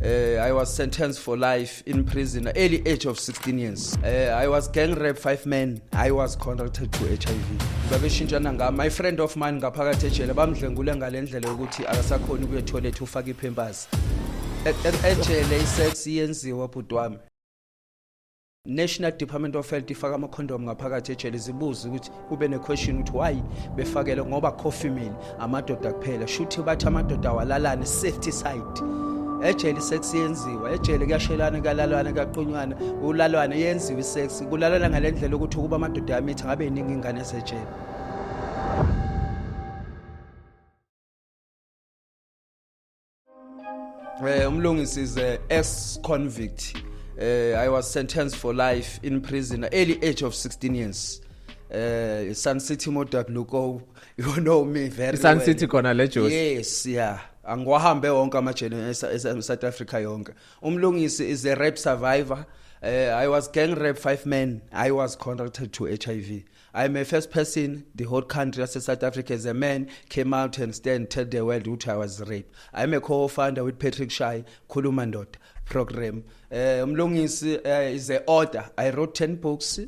I was sentenced for life in prison early age of 16 years. I was gang raped five men. I was contracted to HIV. Babeshintshana nga my friend of mine ngaphakathi ejele bamdlengule ngalendlela yokuthi akasakhoni ukuya toilet, ufaka ipampers. Ejele isex iyenziwa, bhuti wami. National Department of Health ifaka ama-condom ngaphakathi ejele. Zibuze ukuthi ube ne-question ukuthi why befakele, ngoba kho female, amadoda kuphela. Shuthi bathi amadoda awalalane, safety side. Ejele isex yenziwa, ejele kuyashelana, kuyalalwana, kuyaqunywana, ulalwana, yenziwa isex. Kulalana ngale ndlela ukuthi ukuba amadoda ayamitha ngabe iningi ingane esejele. Umlungisi is a ex convict. I was sentenced for life in prison early age of 16 years. Sun City Modabluko, you know me very Sun well. City khona le Jozi. Yes, yeah. Angiwahambe wonke amajele South Africa yonke. Umlungisi is a rape survivor. I was gang raped five men. I was contracted to HIV. I'm a first person, the whole country as South Africa, as a man, came out and stand, tell the world ukuthi I was raped. I'm a co-founder with Patrick Shai, Khuluma Ndoda program. Mlungisi is a author. I wrote 10 books.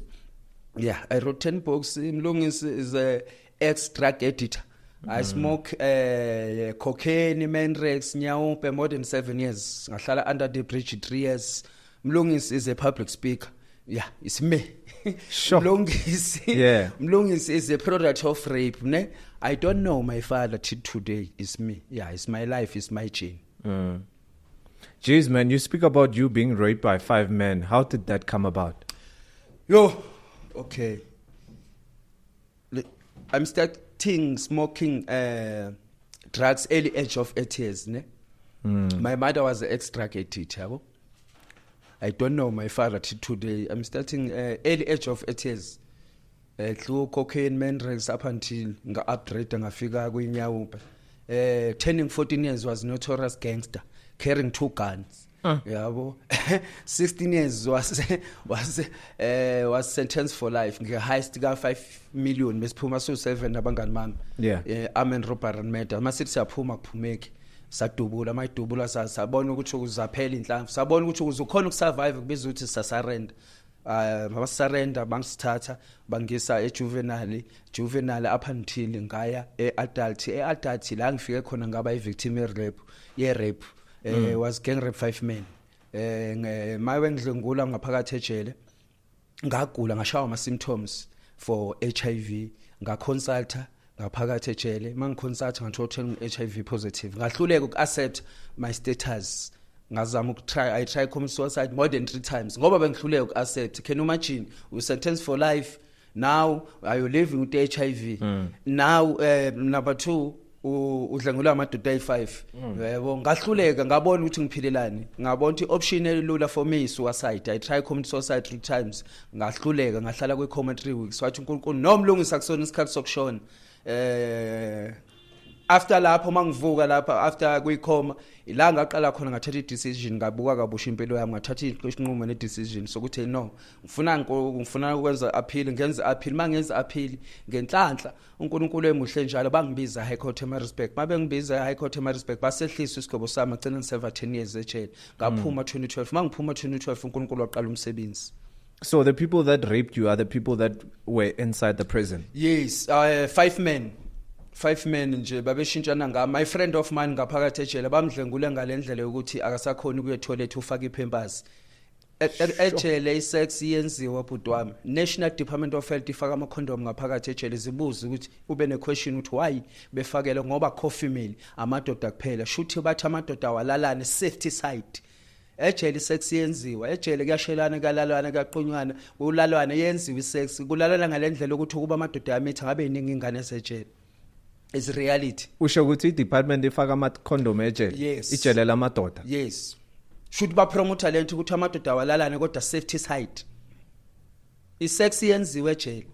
Yeah, I wrote 10 books. Mlungisi is a ex-drug editor. I smoke cocaine, Mandrax, nyaope more than 7 years. Ngahlala under the bridge 3 years. Mlungisi is a public speaker. Yeah, it's me. Mlungisi. Mlungisi is a product of rape, ne? I don't know my father till today. It's me. Yeah, it's my life, it's my gene. Jeez, man, you speak about you being raped by five men. How did that come about? Yo, okay. I'm starting smoking drugs early age of 8 years, ne? My mother was an ex-drug addict, yabo. I don't know my father till today. I'm starting early age of 8 years. Through cocaine, Mandrax, up until nga-upgrade ngafika kwinyaope. Turning 14 years, was notorious gangster carrying two guns. Yabo. 16 years was sentenced for life nge-heist ka 5 million, besiphuma so 7 nabangani bami. Armed and robbery and murder. Masithi siyaphuma, kuphumeki, sadubula, mayidubula sabona ukuthi kuzaphela inhlamvu, sabona ukuthi ukuze ukhona ukusurvive kubiza ukuthi sasurrender. Basurrender, bangisithatha bangisa ejuvenile, juvenile up until ngaya eadult. Eadult la ngifike khona ngaba ivictim ye rape, ye rape. Was gang rape five men. Mawe ngidlengula ngaphakathi ejele, ngagula, ngashawa ama symptoms for HIV, ngaconsulta ngaphakathi ejele. Mangiconsulta ngathola ukuthi HIV positive. Ngahluleka ukuaccept my status, ngazama ukutry, I try commit suicide more than 3 times ngoba bengihluleka ukuaccept. Can you imagine, you sentenced for life, now are you living with HIV? Now number 2, udlengula amadoda ayi5, yebo. Ngahluleka, ngabona ukuthi ngiphilelani, ngabona ukuthi option elula for me is suicide. I try commit suicide 3 times, ngahluleka, ngahlala kwi coma 3 weeks. Wathi uNkulunkulu, "No, Mlungisi, akusona isikhathi sokushona." After lapho mangivuka lapha after kuyikhoma, ila ngaqala khona ngathatha i-decision, ngabuka kabusha impilo yami, ngathatha isinqumo ne-decision sokuthi no, ngifuna ukwenza appeal, ngenze appeal. Mangenza appeal, ngenhlanhla uNkulunkulu emuhle njalo, bangibiza High Court eMaritzburg. Mabengibiza High Court eMaritzburg, basehlisa isigwebo sami, agcina ngiseva 10 years ejele. Ngaphuma 2012. Mangiphuma 2012, uNkulunkulu waqala umsebenzi. So the people that raped you are the people that were inside the prison. Yes, five men. Five men nje babeshintshana nga my friend of mine ngaphakathi ejele bamdlengule ngalendlela yokuthi akasakhoni ukuya toilet, ufaka ipampers. Ejele isex iyenziwa, bhuti wami. National Department of Health ifaka ama condom ngaphakathi ejele. Zibuze ukuthi ube ne question ukuthi why befakele, ngoba kho female, amadoda kuphela. Shuthi bathi amadoda awalalane, safety side. Ejele isex yenziwa, ejele kuyashelana, kuyalalwana, kuyaqunywana, ulalwana, yenziwa isex. Kulalana ngalendlela ukuthi ukuba amadoda ayamitha ngabe iningi ingane esejele. Is reality. Usho ukuthi i-department ifaka ama-condom ejele? Yes. Ijele lamadoda? Yes, should ba promote lento ukuthi amadoda awalalane, kodwa safety side. Isex yenziwe ejele.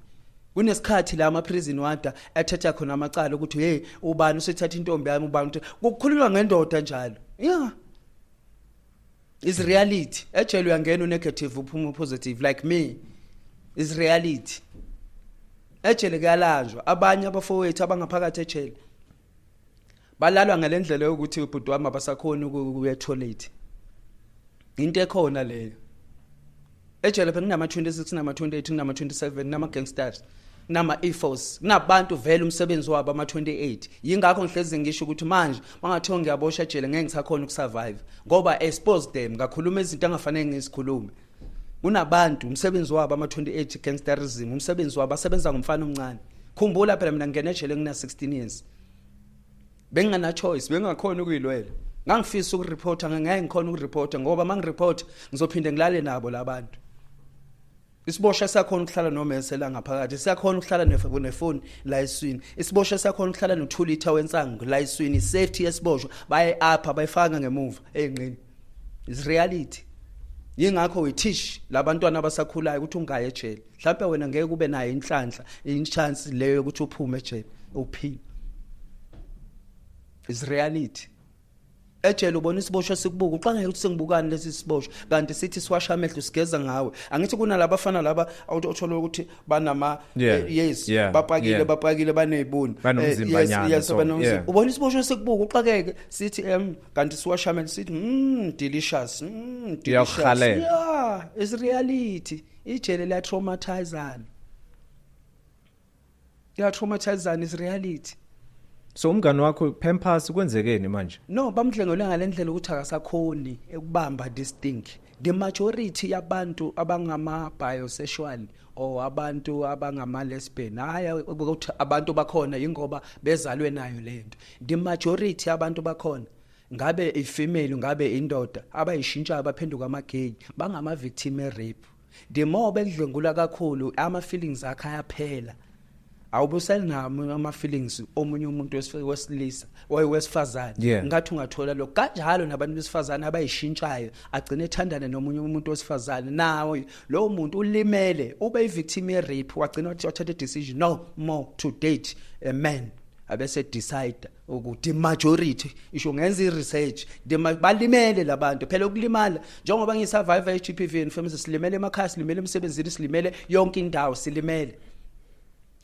Kunesikhathi la ama prison warder athatha khona amacala ukuthi hey, ubani usethatha intombi yami, ubani kukhulunywa ngendoda njalo. Yeah, is reality. Ejele uyangena unegative, uphuma positive, like me. Is reality. Ejele kuyalanjwa. Abanye abafowethu abangaphakathi ejele balalwa ngalendlela yokuthi, ubhuti wami, abasakhoni ukuya toilet. Into ekhona leyo. Ejele phela kunama 26, nama 28, nama 27, nama gangsters, nama e-force, kunabantu vele umsebenzi wabo ama 28. Yingakho ngihlezi ngisho ukuthi manje mangathiwa ngiyaboshwa ejele, ngeke ngisakhona ukusurvive, ngoba expose them, ngakhuluma izinto angafanele ngizikhulume. Kunabantu umsebenzi wabo ama 28, gangsterism, umsebenzi wabo asebenza ngomfana omncane. Khumbula phela, mina ngingena ejele ngina 16 years, bengingana choice, bengingakhona ukuyilwela. Ngangifisa ukureporta, ngeke ngikhona ukureporta, ngoba mangireport ngizophinde ngilale nabo labantu. Isiboshwa siyakhona ukuhlala nomese la ngaphakathi, siyakhona ukuhlala nefoni la eswini. Isiboshwa siyakhona ukuhlala no2 liter wensangu la eswini. Safety yesiboshwa baye apha bayifaka ngemuva eyinqini. Is reality. Yingakho we teach labantwana abasakhulayo ukuthi ungayi ejele. Mhlawumbe wena ngeke ube nayo inhlanhla, inchance leyo yokuthi uphume ejele uphile. Is reality. Ejele ubona isiboshwa sikubuka, uxangeke ukuthi sengibukani lesi siboshwa, kanti sithi siwasha amehlo, sigeza ngawe. Angithi kunalabafana laba awuthola ukuthi banama yes, bapakile, bapakile, banezibuni. Banomzimba nyana, so, banomzimba. Ubona isiboshwa sikubuka, uxakeke, sithi kanti siwasha amehlo, sithi delicious, delicious." Iyakuhalela. Yeah, it's reality. Ijele liya traumatizana, liya traumatizana, is reality. So umngani wakho Pampers, kwenzekeni manje? No, bamdlengule ngalendlela ukuthi akasakhoni ukubamba this thing. The majority yabantu abangama bisexual or abantu abangama lesbian, hayi ukuthi abantu bakhona ingoba bezalwe nayo lento. The majority yabantu bakhona, ngabe ifemale, ngabe indoda, abayishintsha abaphenduka ama gay, bangama victim e rape. The more bedlengula kakhulu, ama feelings akhe ayaphela, awubusenawo ama feelings omunye umuntu wesilisa wesifazane. Ngathi ungathola lokho kanjalo nabantu besifazane abayishintshayo, agcine ethandana nomunye umuntu wesifazane, nawe lowo muntu ulimele, ube ivictim ye rape, wagcina wathatha decision no more to date a man, abese decide ukuthi majority isho ngenza i-research, balimele labantu phela. Ukulimala, njengoba ngisurvive i-GBV and femicide, silimele emakhaya, silimele emsebenzini, silimele yonke indawo, silimele.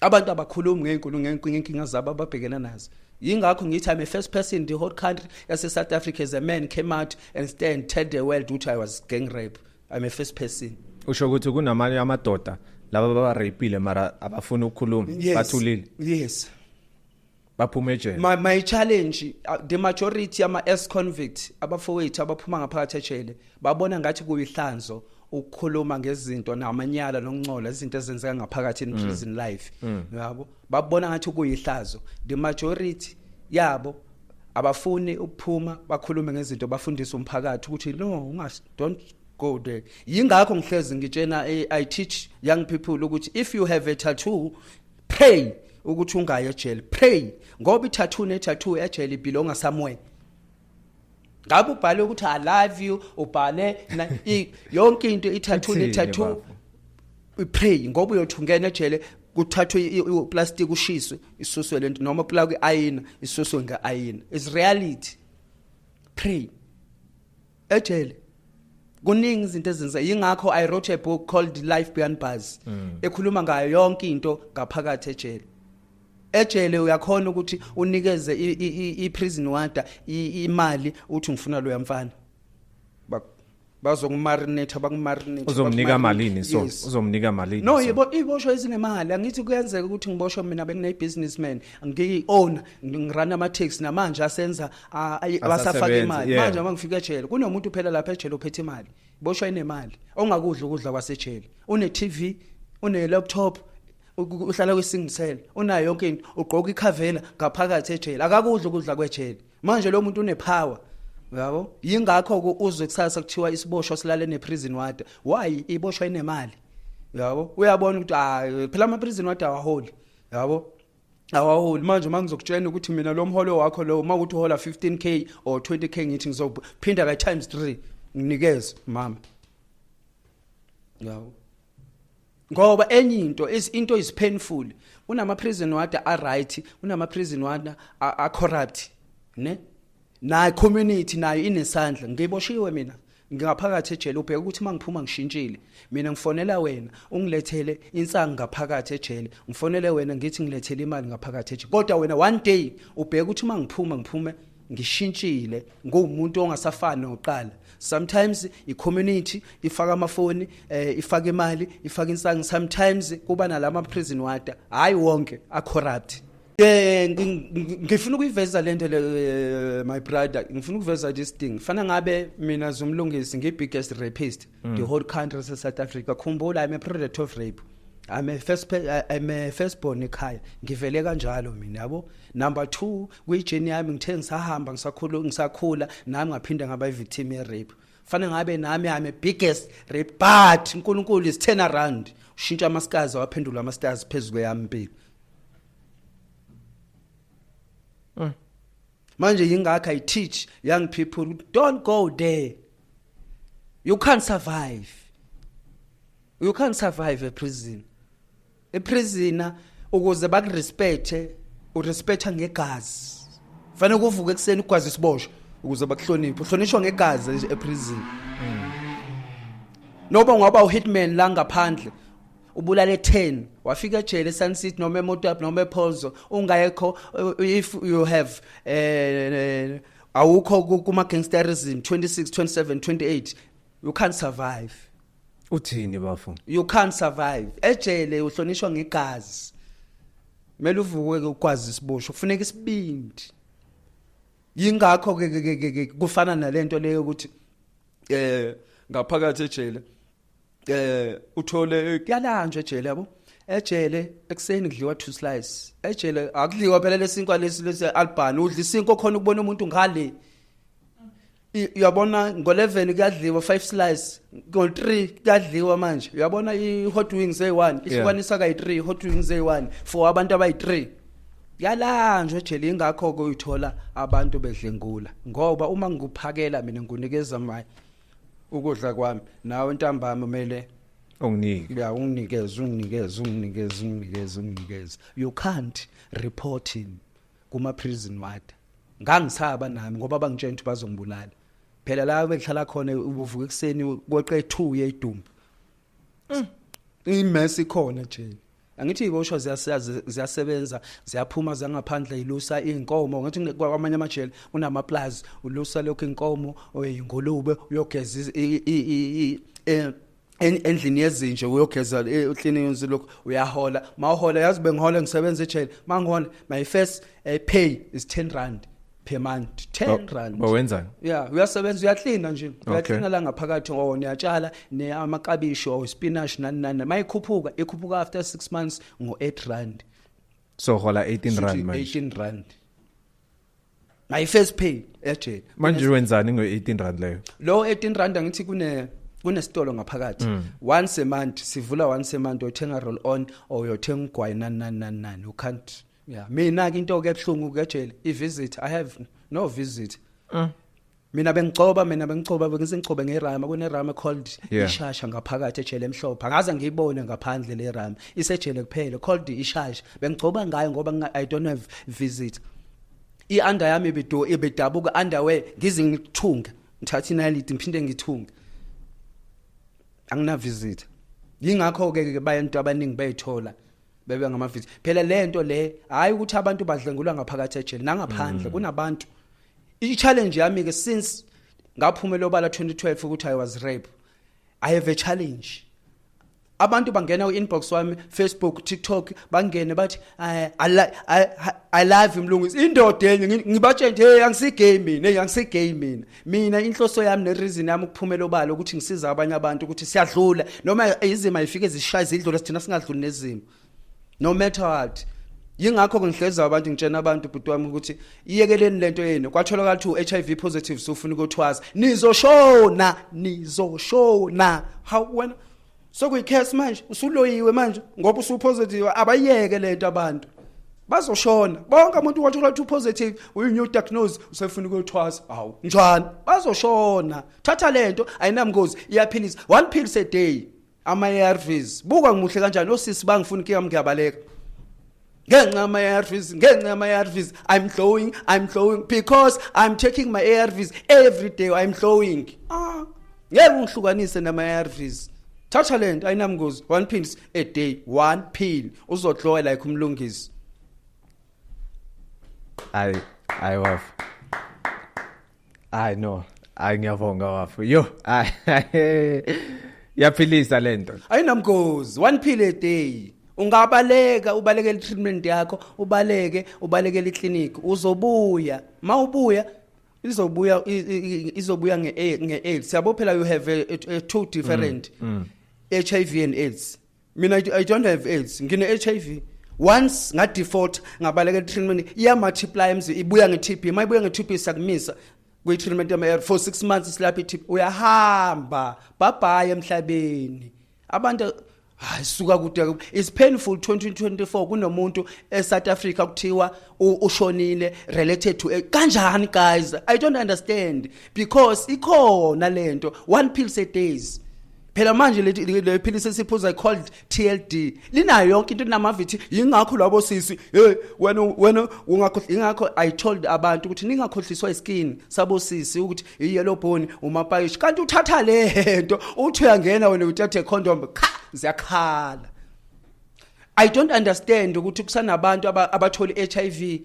Abantu abakhulumi ngey'nkinga zabo ababhekene nazo. Yingakho ngithi I'm a first person in the whole country yase South Africa as a man came out and stand, tell the world ukuthi I was gang rape. I'm a first person. Usho ukuthi kunamanye amadoda laba abarapile mara abafuna ukukhuluma? Yes. Bathulile? Yes. Baphuma ejele. My challenge, the majority ama ex convict, abafowethu abaphuma ngaphakathi ejele, babona ngathi kuyihlanzo ukukhuluma ngezinto namanyala nokuncola, izinto ezenzeka ngaphakathi in prison life, yabo. Babona ngathi kuyihlazo. The majority yabo abafuni ukuphuma bakhulume ngezinto, bafundise umphakathi ukuthi no, ungas don't go there. Yingakho ngihlezi ngitshena, I teach young people ukuthi if you have a tattoo, pray ukuthi ungayi ejele. Pray, ngoba i-tattoo ne-tattoo ejele belonga somewhere. Ngabe ubhale ukuthi "I love you", ubhale yonke into, i-tattoo Ithini, ne-tattoo, bafo? pray, ngoba uyothi ungena ejele kuthathwe uplastic, ushiswe, isuswe lento, noma plug iayina, isuswe ngeayina. Is reality. Pray. Ejele kuningi izinto ezenza. Yingakho I wrote a book called Life Beyond Bars, ekhuluma ngayo yonke into ngaphakathi ejele. Ejele uyakhona ukuthi unikeze i-prison warder imali, uthi ngifuna lo yamfana, bazokumarinate, bakumarinate. Uzomnika malini so? Yes. Uzomnika malini? No. So? Yebo, iboshwa ezinemali. Angithi kuyenzeka ukuthi ngiboshwe mina, bengine businessman, ngiyi-owner, ngirun ama-taxi, namanje asenza basafaka Asasebenza, imali. Manje uma ngifika ejele, kunomuntu phela lapha ejele ophethe imali, boshwa inemali, ongakudla ukudla kwasejele, une-TV, une-laptop, uhlala kwi-single cell, unayo yonke into, ugqoka ikhavela ngaphakathi ejele, akakudla ukudla kwejele. Manje lo muntu unepower, yabo. Yingakho ke uzwe kusasa kuthiwa isiboshwa silale ne-prison warder. Why? Iboshwa inemali, yabo. Uyabona ukuthi hayi phela ama-prison warder awaholi, yabo, awaholi. Manje uma ngizokutshela ukuthi mina lo mholo wakho lo, uma ukuthi uhola 15K or 20K, ngithi ngizophinda ka times 3, nginikeze mama, yabo. Ngoba enye into is into is painful. Kunama prison warder a right, kunama prison warder a corrupt, ne na community nayo inesandla. Ngiboshiwe mina, ngingaphakathi ejele, ubheka ukuthi mangiphuma ngishintshile. Mina ngifonela wena ungilethele insangu ngaphakathi ejele, ngifonele wena ngithi ngilethele imali ngaphakathi ejele, kodwa wena one day ubheka ukuthi mangiphuma ngiphume. Ngishintshile, ngumuntu ongasafani nokuqala. Sometimes i-community ifaka amafoni, ifaka imali, ifaka insangu. Sometimes kuba nalama prison warder, hayi wonke a corrupt. Ngifuna ukuyiveza lento le, my brother, ngifuna ukuveza this thing. Fana ngabe mina zumlungisi ngi biggest rapist the whole country se South Africa. Khumbula, I'm a product of rape. I'm a firstborn ekhaya, ngivele kanjalo mina, yabo. Number 2 kwi-journey yami, ngithe ngisahamba, ngisakhula, ngisakhula nami ngaphinda ngaba i-victim ye rape. Fana ngabe nami I'm a biggest rape, but uNkulunkulu is turn around, ushintsha amasikazi waphendula ama stars phezulu kweyami impilo. Manje yingakho I teach young people, don't go there, you can't survive, you can't survive a prison. A prisoner ukuze bakurespecte, urespecta ngegazi. Fanele kuvuke ekseni ugwazi isiboshwa ukuze bakuhloniphe. Uhlonishwa ngegazi eprison. Noba ungaba uhitman la ngaphandle, ubulale 10, wafika ejele eSun City noma eMotap noma ePolzo, ungayekho, if you have awukho kuma gangsterism 26 27 28, you can't survive. Uthini bafo? You can't survive ejele, uhlonishwa ngegazi. Kumele uvuke ukwazi isiboshwa, kufuneka isibindi. Yingakho ke kufana nalento leyo ukuthi ngaphakathi ejele uthole kuyalanjwa ejele, yabo. Ejele ekseni kudliwa 2 slice. Ejele akudliwa phela lesinkwa lesi albani, udla isinkwa khona ukubona umuntu ngale. Uyabona ngo11 kuyadliwa 5 slice, ngo3 kuyadliwa manje. Uyabona i hot wings eyi1 ihlukanisa kayi3, hot wings eyi1 for abantu abayi3. Yalanjwa ejele, ingakho ke uyithola abantu bedlengula, ngoba uma ngikuphakela mina ngunikeza my ukudla kwami, nawe ntambama kumele unginike. Ya, unginikeze, unginikeze, unginikeze, unginikeze, unginikeze. You can't report him kuma prison ward. Ngangisaba nami ngoba bangitshela ukuthi bazongibulala. Phela la bekuhlala khona ubuvuka ekseni kweqe 2 yedumbu. Imess ikhona nje. Angithi iboshwa ziyasebenza, ziyaphuma zangaphandle, ilusa inkomo. Ngathi kwamanye amajele kunama plaza, ulusa lokho inkomo oyingulube, uyogeza endlini yezinje, uyogeza ucleaning lokho, uyahola. Mawuhola, yazi bengihola ngisebenza ejele, mangihola my first pay is 10 rand per month, 10 rand. Bawenzani? Yeah, uyasebenza, uyaklina nje, uyaklina la ngaphakathi, oh niyatshala ne amakabishi or spinach nani nani. Mayikhuphuka, ikhuphuka after 6 months ngo 8 rand. So hola 18 rand manje. 18 rand. My first pay ejele. Manje wenzani ngo 18 rand leyo? Lo 18 rand angithi kunesitolo ngaphakathi. Once a month sivula, once a month uyothenga roll on or uyothenga ugwayi nani nani nani nani. You can't. Yeah, mina ke into ke ebhlungu kejele i visit, I have no visit. Mina bengigcoba, mina bengigcoba, bengisengigcobe ngerama, kunerama called ishasha ngaphakathi ejele emhlophe. Angaze ngiyibone ngaphandle le rama, isejele kuphela, called ishasha. Bengigcoba ngayo ngoba I don't have visit. I-under yami ibidabuka underwear, ngize ngithunge, ngithatha inaliti ngiphinde ngithunge. Angina visit. Yingakho ke bayantu abaningi bayithola bebe ngama-visit. Phela lento le hayi ukuthi abantu badlengulwa ngaphakathi ejele, nangaphandle kunabantu. I-challenge yami ke since ngaphumela obala 2012 ukuthi I was rape, I have a challenge. Abantu bangena ku-inbox wami, Facebook, TikTok, bangene bathi I love Mlungisi, indoda enye. Ngibatshela nje, hey, angisi-gay mina, hey, angisi-gay mina. Mina inhloso yami ne-reason yami ukuphumela obala ukuthi ngisiza abanye abantu ukuthi siyadlula, noma izimo ayifike zishaya zidlule, sithina singadluli nezimo no matter what. Yingakho ngihleza abantu, ngitshena abantu bhuti wami ukuthi iyekeleni lento yenu. Kwatholakala ukuthi HIV positive, sufuna ukuthwasa, nizoshona, nizoshona. Hawu wena, sokuyikhesi manje, usuloyiwe manje ngoba usupositive. Abayeke lento, abantu bazoshona bonke. Umuntu wathola ukuthi upositive, uyi-new diagnose, usefuna ukuyothwasa, hawu njani, bazoshona. Thatha lento, ayinamngozi, iyaphilisa, 1 pill a day, ama-ARVs. Buka ngimuhle kanjani, osisi bangifuna inkinga, ngiyabaleka ngenxa yama-ARVs, ngenxa yama-ARVs. I'm glowing, I'm glowing because I'm taking my ARVs every day. I'm glowing. Ah, ngeke ungihlukanise nama-ARVs. Thatha lento, ayinamngozi, 1 pill a day, 1 pill, uzoglowa like uMlungisi. Ayi, ayi waf. I know. Ay, ngiyabonga wafu. Yo, ay, yaphilisa lento. Ayinamgozi, one pill a day. Ungabaleka, ubalekele treatment yakho, ubaleke, ubalekele iclinic, uzobuya. Mawubuya izobuya, izobuya nge-AIDS, yabo. Phela you have a two different HIV and AIDS. Mina I don't have AIDS, ngine HIV. Once nga default, ngabaleka treatment, iya multiply emzi, ibuya nge-TB. Mayibuya nge-TB, sakumisa kwi treatment yama for 6 months, silapha i-TB, uyahamba, bye bye emhlabeni. Abantu, hayi, suka kude, it's painful. 2024 kunomuntu eSouth Africa kuthiwa ushonile related to kanjani? Guys, I don't understand, because ikhona lento, one pill a days. Phela manje le philisi esiphuza called TLD linayo yonke into, inamavithi. Ingakho labo sisi, hey, wena ungakho. Ingakho I told abantu ukuthi ningakhohliswa iskin sabo sisi ukuthi i-yellow bone, umapayishi, kanti uthatha le nto, uthi uyangena wena uthathe condom, kha, ziyakhala. I don't understand ukuthi kusanabantu abathola HIV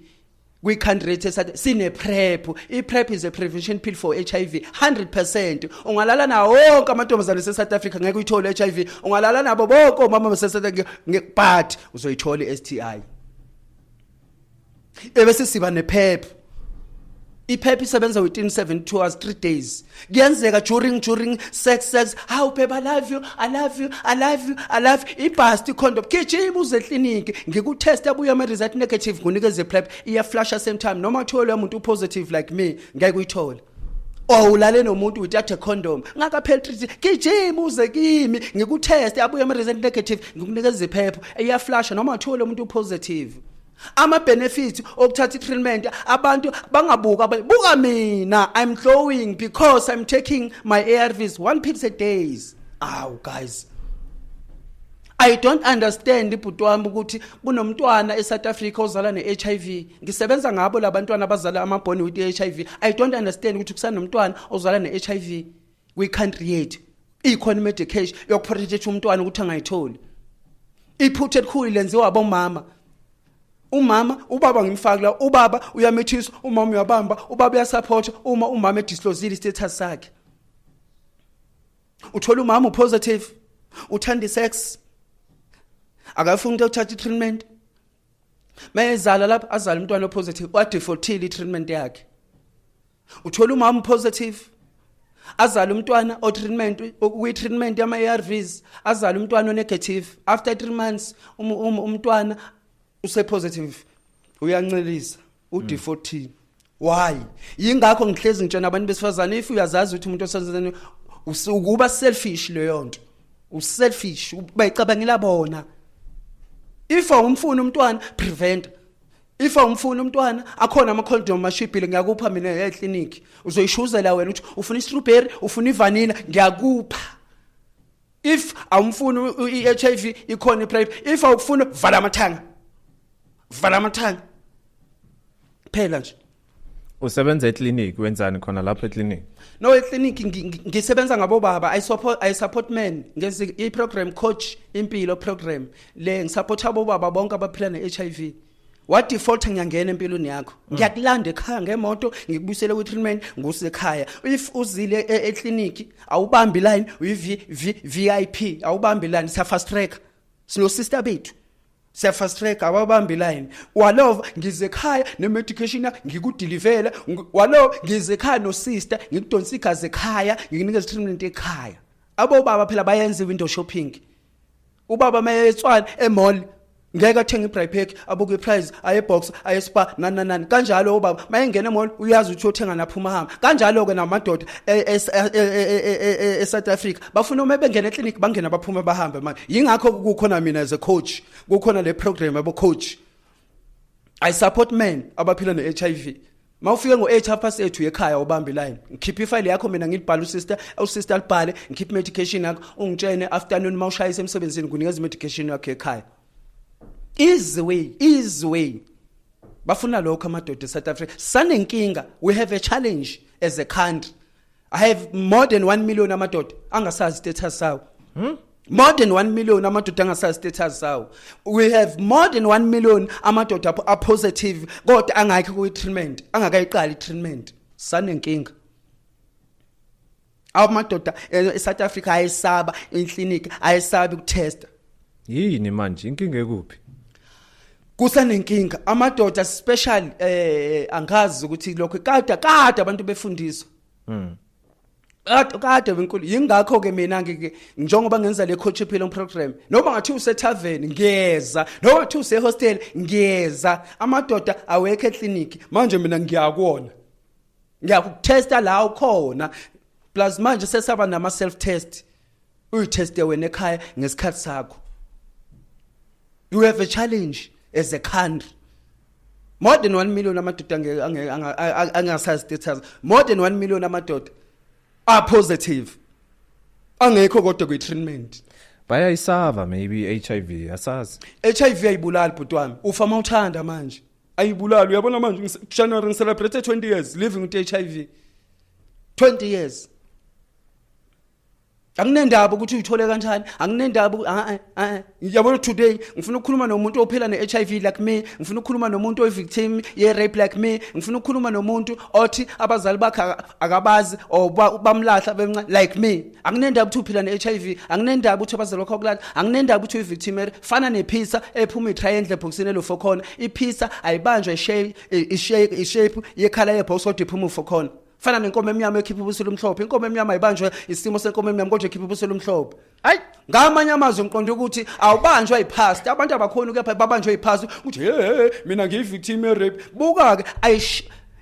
kwi-country yethu esathi sine PrEP. I-PrEP is a prevention pill for HIV 100%. Ungalala nawo wonke amantombazane ase-South Africa, ngeke uyithole HIV. Ungalala nabo bonke omama base-South Africa, but uzoyithola i-STI. Ebese siba ne-PEP. I-PEP isebenza within 72 hours, 3 days. Kuyenzeka during sex, "How babe, I love you, I love you, I love you, I love you," ibust condom, gijima uze eclinic, ngikutest, abuye ama result negative, ngunikeze PrEP, iya flash same time. Noma kuthiwa lo muntu upositive like me, ngeke uyithole. Or ulale nomuntu without a condom, ngakapheli 3, gijima uze kimi, ngikutest, abuye ama result negative, ngikunikeza iPEP, iya flash noma kuthiwa lo muntu upositive. Ama benefits okuthatha i-treatment, abantu bangabuka, buka mina, I'm glowing because I'm taking my ARVs, one pill a days. Aw guys, I don't understand, ibhuti wami, ukuthi kunomntwana eSouth Africa ozala neHIV. Ngisebenza ngabo labantwana abazala amabhoni with HIV. I don't understand ukuthi kusanomntwana ozala neHIV kwi country yethu. Ikhona medication yokuprotect umntwana ukuthi angayitholi. Iphutha elikhulu lenziwa abomama. Umama, ubaba ngimfaka la, ubaba uyamithisa, umama uyabamba, ubaba uyasupport uma umama edisclosile status sakhe. Uthola umama upositive, uthanda isex, akafuni ukuthatha i-treatment. Mayezala lapha, azala umntwana opositive, wadefaultile i-treatment yakhe. Uthola umama positive, azala umntwana o treatment, kwi treatment yama ARVs, azala umntwana onegative. After 3 months umntwana use positive, uyancelisa, u-defaultile. Why? Yingakho ngihlezi ngitshena abantu besifazane, if uyazazi ukuthi umuntu osazana, ukuba selfish leyo nto, uselfish, bayicabangela bona. If awumfuni umntwana, prevent. If awumfuni umntwana, akhona ama condom ashibhile, ngiyakupha mina eclinic. Uzoyishuzela wena ukuthi ufuna istrawberry, ufuna ivanilla, ngiyakupha. If awumfuni i-HIV, ikhona iPrEP. If awufuni, vala amathanga, vala amathanga phela nje. Usebenza eclinic, wenzani khona lapha eclinic? No, eclinic ngisebenza ngabo baba. I support men ngenza i-program, Coach Impilo program le. Ngisupport abo baba bonke abaphila ne-HIV. Wa default, ngiyangena empilweni yakho, ngiyakulanda ekhaya ngemoto, ngikubuyisele ku treatment, nguse ekhaya. If uzile eclinic, awubambi line, uyi V V VIP, awubambi line, siya fast track, sino sister bethu, siya fast track, awabambi line. Walova, ngize ekhaya ne medication yakho, ngikudelivela. Walova, ngize ekhaya no sister, ngikudonsa igazi ekhaya, ngikunikeza treatment ekhaya. Abo baba phela bayenza window shopping. Ubaba mayetswana emall, ngeke athenge ibraai pack, abuke iprice, aye box, aye spa, nani nani nani. Kanjalo ubaba mayengena emall, uyazi ukuthi uyothenga naphuma hamba. Kanjalo ke namadoda e South Africa bafuna uma bengena eclinic, bangena, baphume, bahambe. Manje yingakho kukhona mina as a coach, kukhona le program yabo coach. I support men abaphila ne-HIV. Mawufike ngo-8 half past 8 uyekhaya, ubambe line, ngikhipha ifile yakho mina, ngilibhala, usister alibhale, ngikhipha medication yakho, ungitshene afternoon mawushayisa emsebenzini, kunikeza medication yakho ekhaya. Easy way, easy way. Bafuna lokho amadoda eSouth Africa. Sanenkinga, we have a challenge as a country. I have more than 1 million amadoda angasazi status sawo. More than 1 million amadoda angasazi status sawo. We have more than 1 million amadoda a positive kodwa angakho ku treatment, angakayiqali treatment. Sanenkinga. Amadoda eSouth Africa ayesaba iklinikhi, ayesabi ukutesta. Yini manje inkinga ekuphi? Kusanenkinga amadoda special, angazi ukuthi lokho kade kade abantu befundiswa. Kade kade benkulu, yingakho ke mina ngike njengoba ngenza le coach philo program, noma ngathi usetavern ngiyeza, noma ngathi use hostel ngiyeza. Amadoda awekho eclinic manje, mina ngiyakuona, ngiyakutesta la ukhona. Plus manje sesaba nama self test, uyiteste wena ekhaya ngesikhathi sakho. You have a challenge as a country. More than 1 million amadoda angasazi status, more than 1 million amadoda are positive, angekho kodwa kwi treatment. Bayayisaba maybe HIV, asazi. HIV ayibulali, bhuti wami, ufa mawuthanda. Manje ayibulali, uyabona. Manje January ngicelebrate 20 years living with HIV, 20 years. Akunendaba ukuthi uyithole kanjani, akunendaba. Ah ah, yabona, today ngifuna ukukhuluma nomuntu ophila ne-HIV like me, ngifuna ukukhuluma nomuntu oyi-victim ye-rape like me, ngifuna ukukhuluma nomuntu othi abazali bakhe akabazi or bamlahla bemncane like me. Akunendaba ukuthi uphila ne-HIV, akunendaba ukuthi abazali bakho bakulahla, akunendaba ukuthi uyi-victim. Fana nepizza ephuma i-triangle ebhokisini elo-four corner. Ipizza ayibanjwa ishape yekhala yebox, kodwa iphuma u-four corner. Fana nenkomo emnyama ekhipha ubusi olumhlophe. Inkomo emnyama ayibanjwe isimo senkomo emnyama, kodwa ekhipha ubusi olumhlophe. Hayi, ngamanye amazwi ngiqonda ukuthi awubanjwa yipast. Abantu abakhona ukepha babanjwe yipast ukuthi hey, mina ngiyi-victim ye-rape. Buka-ke,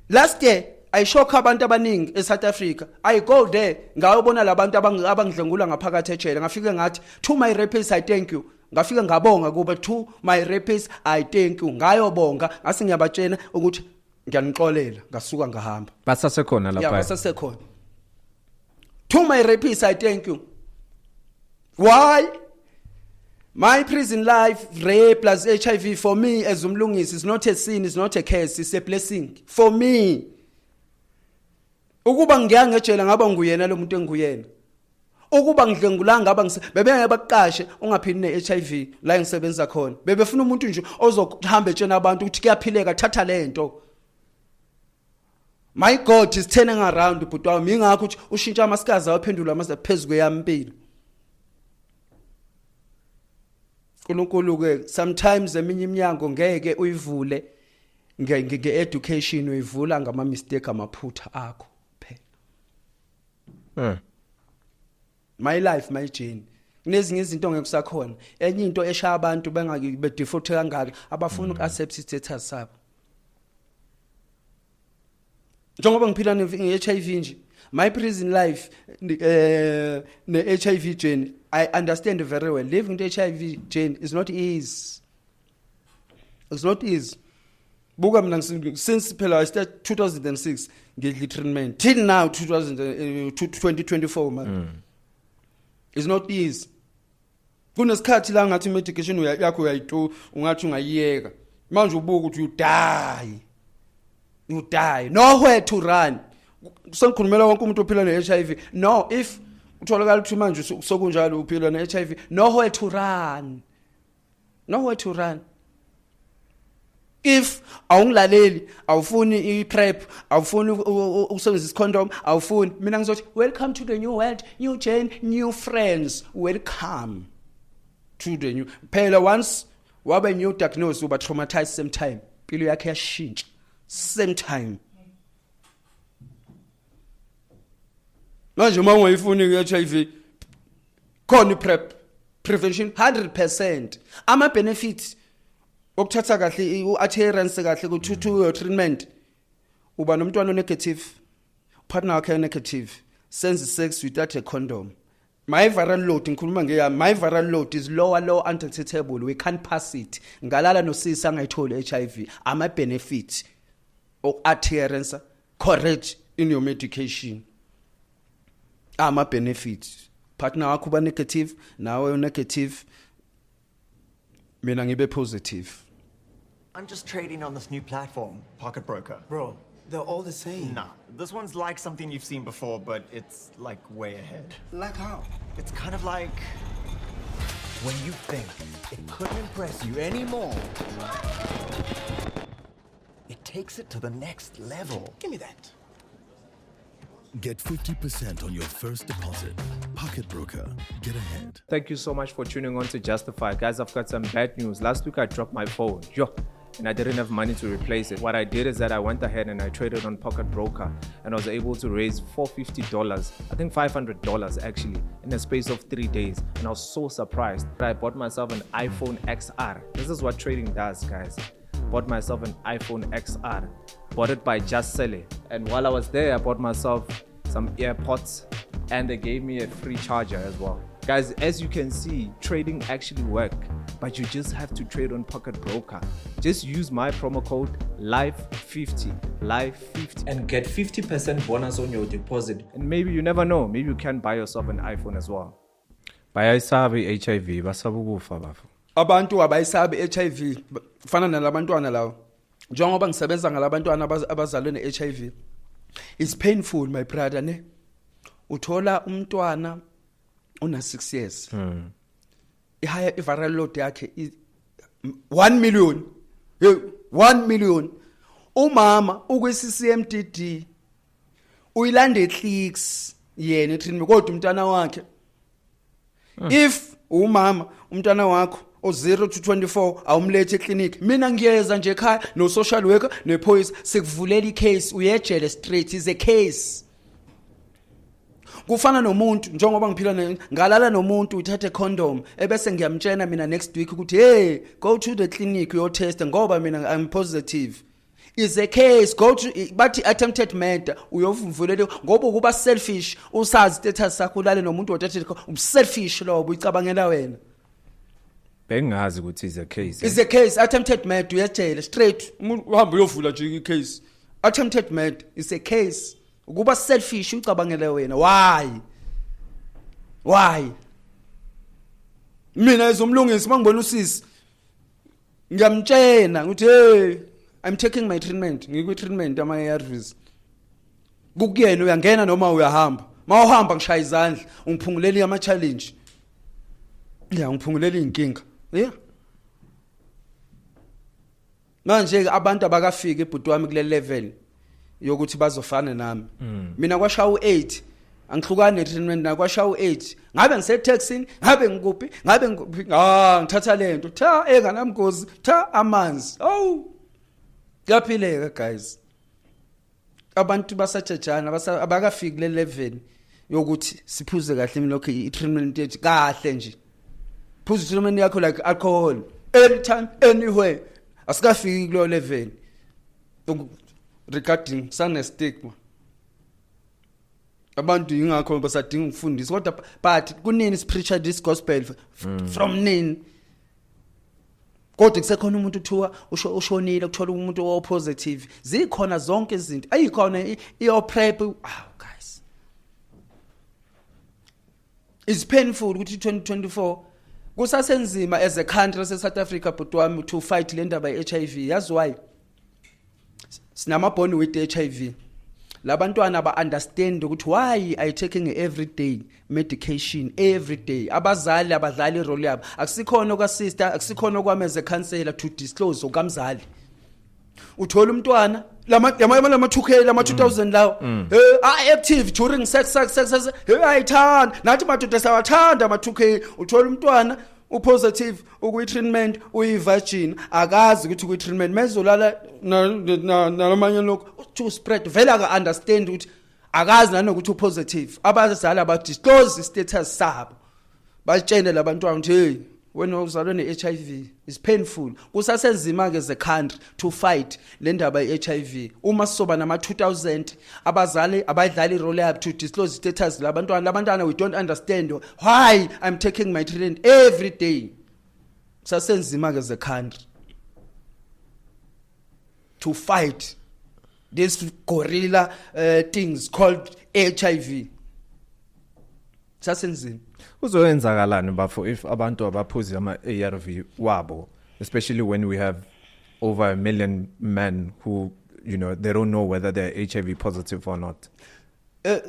last year ayishock abantu abaningi eSouth Africa. I go there, ngayobona labantu abangidlengula ngaphakathi ejele. Ngafike ngathi, "To my rapists, I thank you." Ngafike ngabonga kuba, "To my rapists, I thank you." Ngayobonga, ngase ngiyabatshena ukuthi ngiyanixolela, ngasuka ngahamba. Basasekhona Ya. lapha? Basasekhona. To my rapists, I thank you. Why? My prison life, rape plus HIV, for me as umlungisi is not a sin, is not a curse, it's a blessing for me. Ukuba ngiya ngejele ngaba nguyena lo muntu enguyena. Ukuba ngidlengulanga ngaba bebengeke bakuqashe ungaphili ne-HIV la engisebenza khona. Bebefuna umuntu nje ozohamba etshena abantu ukuthi kuyaphileka, thatha lento. My God is turning around, bhuti wami. Ingakho ukuthi ushintsha amasikazi awaphendula amase phezulu kweyami impilo. uNkulunkulu ke, sometimes eminye iminyango ngeke uyivule nge-education, uyivula ngama mistake, amaphutha akho phela. My life, my journey, kunezinye izinto ngeke kusakhona. Enye into eshaya abantu bengaki bedefault kangaka, abafuna uku-accept status sabo. Njengoba ngiphila ne-HIV nje, my prison life ne-HIV journey, I understand very well living with HIV journey is not easy, it's not easy. Buka mina, since phela I start 2006 ngidla treatment till now 2000 2024, man. It's not easy. Kunesikhathi la ngathi medication yakho uyayitu ungathi ungayiyeka manje, ubuka ukuthi you die, you die, nowhere to run. Sengikhulumela wonke umuntu ophila ne-HIV. No, if utholakala ukuthi manje sokunjalo uphila ne-HIV, nowhere to run, nowhere to run. If awungilaleli, awufuni i-prep, awufuni ukusebenzisa icondom, awufuni, mina ngizothi welcome to the new world, new journey, new friends, welcome to the new. Phela once wabe new diagnosis, uba traumatized same time, impilo yakhe yashintsha same time. Manje uma ungayifuni i-HIV, khona i-prep prevention 100%. Ama benefits okuthatha kahle u-adherence kahle ku to your treatment, uba nomntwana negative, partner wakhe negative, senze sex without a condom. My viral load, ngikhuluma ngeyami, my viral load is lower, low, undetectable, we can't pass it. Ngalala nosisi angayitholi HIV. Ama benefits of adherence correct in your medication, ama benefits, partner wakho uba negative, nawe u negative, mina ngibe positive. I'm just trading on this new platform, Pocket Broker. Bro, they're all the same. Nah, this one's like something you've seen before, but it's like way ahead. Like how? It's kind of like when you think it couldn't impress you anymore, it takes it to the next level. Give me that. Get 50% on your first deposit. Pocket Broker. Get ahead. Thank you so much for tuning on to Justify. Guys, I've got some bad news. Last week I dropped my phone. Yo. And I didn't have money to replace it. What I did is that I went ahead and I traded on Pocket Broker and I was able to raise $450, I think $500 actually, in the space of 3 days. And I was so surprised. I bought myself an iPhone XR. This is what trading does, guys. Bought myself an iPhone XR. Bought it by Just Sell It. And while I was there, I bought myself some AirPods and they gave me a free charger as well. Guys, as you can see, trading actually works, but you just have to trade on Pocket Broker. Just use my promo code LIFE50, LIFE50, and get 50% bonus on your deposit. And maybe you never know, maybe you can buy yourself an iPhone as well. Bayayisabi HIV, basaba ukufa bafo. Abantu abayisabi HIV, fana nalabantwana lawo. Njengoba ngisebenza ngalabantwana abazalwe ne-HIV. It's painful, my brother, ne? Uthola umntwana una 6 years. Ihigher viral load yakhe 1 million. Hey, 1 million. Umama ukwi-CCMDD uyilanda clicks yena treatment kodwa umntwana wakhe. If umama umntwana wakho o0 to 24 awumlethe eclinic, mina ngiyeza nje ekhaya no social worker nephoyisa sikuvulela icase, uyejele straight, is a case. Kufana nomuntu njengoba ngiphila ngalala nomuntu uthathe condom ebese ngiyamtshena mina next week ukuthi hey, go to the clinic uyotest ngoba mina I'm positive. Is a case, go to bathi attempted murder, uyovulela ngoba ukuba selfish, usazi status sakho ulale nomuntu othathe selfish lo uyicabangela wena. Bengazi ukuthi is a case. Is a case, attempted murder, uyejele straight. Umuntu uhamba uyovula nje icase. Attempted murder is a case. Ukuba selfish ucabangele wena. Why? Why? Mina ezomlungisi mangibona usisi ngiyamtshena ukuthi hey, I'm taking my treatment, ngikwi treatment ama ARVs. Kukuyena uyangena noma uyahamba. Mawuhamba ngishaya izandla, ungiphungulela ama challenge. Yeah, ngiphungulela inkinga. Yeah. Manje abantu abakafiki ebhuti wami kule level yokuthi bazofana nami. Mina kwashaya u8 angihlukani ne treatment, na kwashaya u8 ngabe ngise taxini, ngabe ngikuphi, ngabe ngikuphi, ngithatha lento tha enganamgozi tha amanzi. Oh, kuyaphileka guys. Abantu basajajana abakafiki kule level yokuthi siphuze kahle lokho i treatment yethu kahle nje. Phuza treatment yakho like alcohol anytime anywhere. Asikafiki kulo level regarding sane stigma. Abantu ingakho basadinga ukufundiswa kodwa but kunini preacher this gospel from nini? Kodwa kusekhona umuntu uthiwa ushonile, kuthola umuntu o positive. Zikhona zonke izinto. Ayikhona i prep. Oh guys. It's painful ukuthi 2024 kusasenzima as a country se South Africa but wami to fight le ndaba ye HIV. Yazi why? Sinama born with HIV. Labantwana ba understand ukuthi why I taking everyday medication every day. Abazali abadlali irole yabo. Akusikhona kwa sister, akusikhona kwami as a counselor to disclose okamzali. Uthola umntwana lama 2K lama 2000 lawo active during sex hey ayithanda nathi madoda sawathanda ama 2K. Uthola umntwana upositive ukuyi treatment, uyi virgin, akazi ukuthi kuyi treatment mezolala nalamanye lokho to spread vele aka understand ukuthi akazi nanokuthi upositive. Abazali aba disclose status sabo, batshele labantwana ukuthi hey wena uzalwe ne-HIV. Is painful. Kusasenzima ke as a country to fight le ndaba ye-HIV. Uma sizoba nama 2000 abazali abadlali irole yabo to disclose status labantwana, we don't understand why I'm taking my treatment every day. Kusasenzima ke as a country to fight this gorilla things called HIV. Sasenzima. Kuzoyenzakalani bafo if abantu abaphuzi ama ARV wabo, especially when we have over 1 million men who, you know, they don't know whether they're HIV positive or not?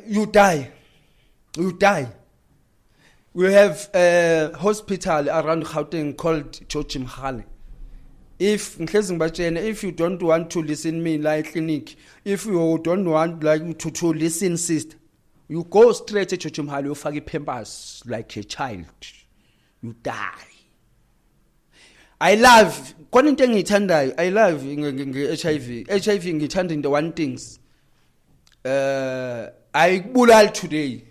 You die. You die. We have a hospital around Gauteng called George Mkhale. If ngihlezi ngibatshena, if you don't want to listen me la eclinic, if you don't want like to listen, sister, you go straight eGeorge Mohale, uyofaka ipampers like a child, you die. I love khona into engiyithandayo, I love nge-HIV. HIV ngithanda into one things, ayikubulali today,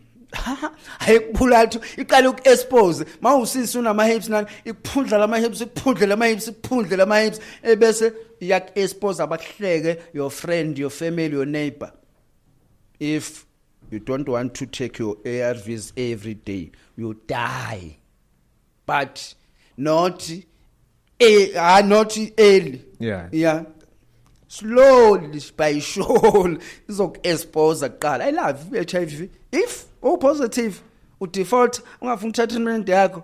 ayikubulali, iqala uku-expose mawusisi unama hips nani, ikuphundla lama hips, ikuphundle lama hips, ikuphundle lama hips, ebese iyaku-expose, abakuhleke your friend, your family, your neighbor. If you don't want to take your ARVs every day, you die, but not early. Yeah, slowly by surely izoku-expose kuqala. I love HIV. If u positive, u default, ungafuni ukuthatha treatment yakho,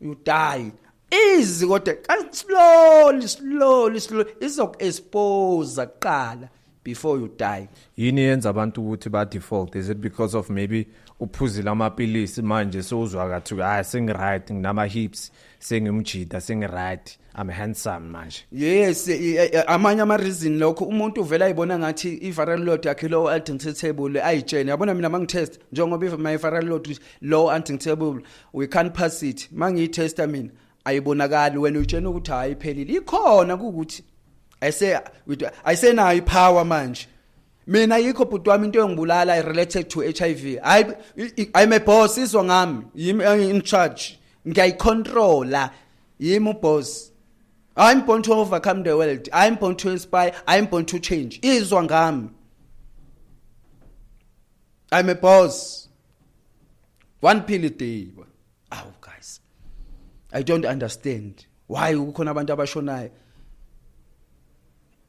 you die easy, kodwa slowly, slowly, slowly izoku-expose kuqala before you die. Yini yenza abantu ukuthi ba default? Is it because of maybe uphuzile amapilisi, manje sewuzwa kathi, "Hayi, sengi-right, nginama hips, sengimjida, sengi-right, I'm handsome manje"? Yes, amanye ama reason lokho, umuntu uvela ayibona ngathi i-viral load yakhe low, undetectable, ayitshene. Yabona mina mangitest, njengoba my viral load is low, undetectable, we can't pass it. Mangiyitesta mina ayibonakali, wena utshena ukuthi hayi, iphelile, ikhona, kukuthi ayise ayisenayo ipower manje. Mina yikho, bhuti wami, into engibulala related to HIV, hayi, I'm a boss, izwa ngami, yimi in charge, ngiyayicontrola, yimi uboss. I'm born to overcome the world. I'm born to inspire. I'm born to change. Izwa ngami. I'm a boss. One pill a day. Oh guys. I don't understand why kukhona abantu abashonayo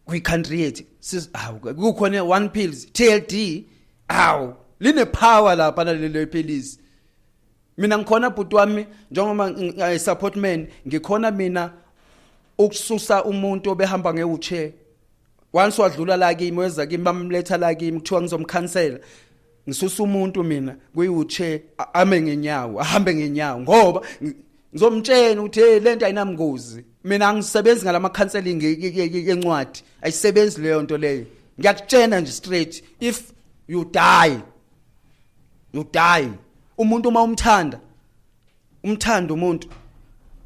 kwi country yethu. Sis, awu, kukhona one pills TLD, awu, line power lapha nalelo philisi. Mina ngikhona, bhuti wami, njengoba I support men, ngikhona mina ukususa umuntu obehamba ngewheelchair. Once wadlula la kimi, weza kimi, bamletha la kimi, kuthiwa ngizomkhansela, ngisusa umuntu mina kwi-wheelchair, ame ngenyawo, ahambe ngenyawo, ngoba ngizomtshela ukuthi, "Hey, lento ayinamngozi." Mina angisebenzi ngalama counseling yencwadi, ayisebenzi leyo nto leyo. Ngiyakutshena nje straight, if you die, you die. Umuntu uma umthanda, umthanda umuntu,